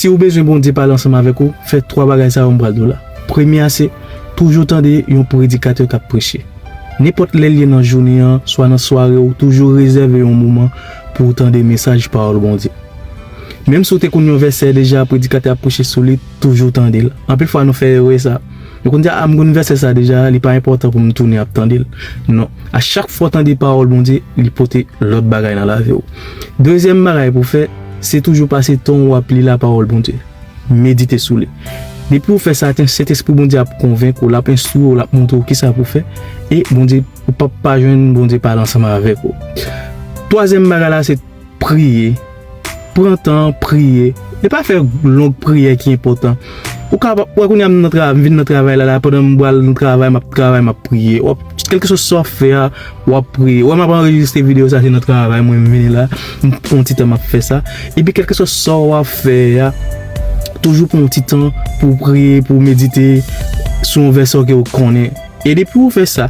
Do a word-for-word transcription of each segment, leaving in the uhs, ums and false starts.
Si w bezwen Bondye pale ansanm avèk ou, fè twa bagay sa yo m pral di w la. Premye a se toujou tande yon predikatè k ap preche. Nenpòt lè l ye nan jounen an, swa nan sware, ou toujou rezève yon moman pou w tande mesaj pawòl Bondye. Menm si w te konn yon vèsè deja, predikatè ap preche sou li, toujou tande l. Anpil fwa nou fè erè sa. Nou konn di, a, m konn vèsè sa deja, li pa enpòtan pou m tounen ap tande l. Non. A chak fwa w tande pawòl Bondye, li pote lòt bagay nan lavi w. Dezyèm bagay pou w fè, se toujou pase tan w ap li lapawòl Bondye. Medite sou li. Depi w fè sa, Sentespri Bondye ap konvenk ou, l ap enstwi w, l ap montre w kisa pou w fè, e Bondye, ou p ap pa jwenn Bondye pale ansanm avèk ou. Twazyèm bagay la, se priye. Pran tan, priye. E pa fè long priyè ki enpòtan. Ou ka wè kounye a m nan travay, m vin nan travay la, la, pandan m pral nan travay, m ap travay, m ap priye. W ap, kèlkeswa sa w ap fè a, w ap priye. Wè m ap anrejistre videyo sa, se nan travay mwen m vini la, m pran ti tan m ap fè sa. Epi kèlkeswa sa w ap fè a, toujou pran yon ti tan pou w priye, pou w medite sou yon vèsè ke w konnen. E depi w fè sa,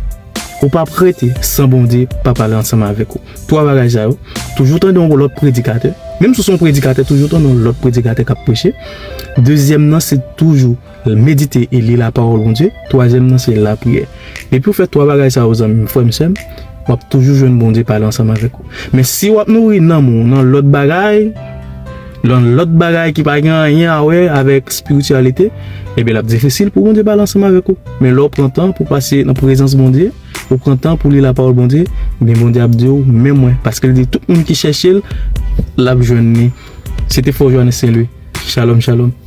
ou p ap rete san Bondye pa pale ansanm avèk ou. Twa bagay sa yo, toujou tande yon lòt predikatè. Menm si w se yon predikatè, toujou tande yon lòt predikatè k ap preche. Dezyèm nan, se toujou medite e li lapawòl Bondye. Twazyèm nan, se lapriyè. Depi w fè twa bagay sa yo, zanmi m, frè m, sè m, w ap toujou jwenn Bondye pale ansanm avèk ou. Men si w ap nouri nanm ou nan lòt bagay, nan lòt bagay ki pa gen anyen a wè avèk espirityalite, ebyen, l ap difisil pou Bondye pale ansanm avèk ou. Men lè w pran tan pou pase nan prezans Bondye, ou pran tan pou li lapawòl Bondye, ebyen, Bondye ap di w, "Men mwen," paske l di, "Tout moun ki chèche l, l ap jwenn li." Se te frè w Johannes Saint Louis. Shalom, shalom.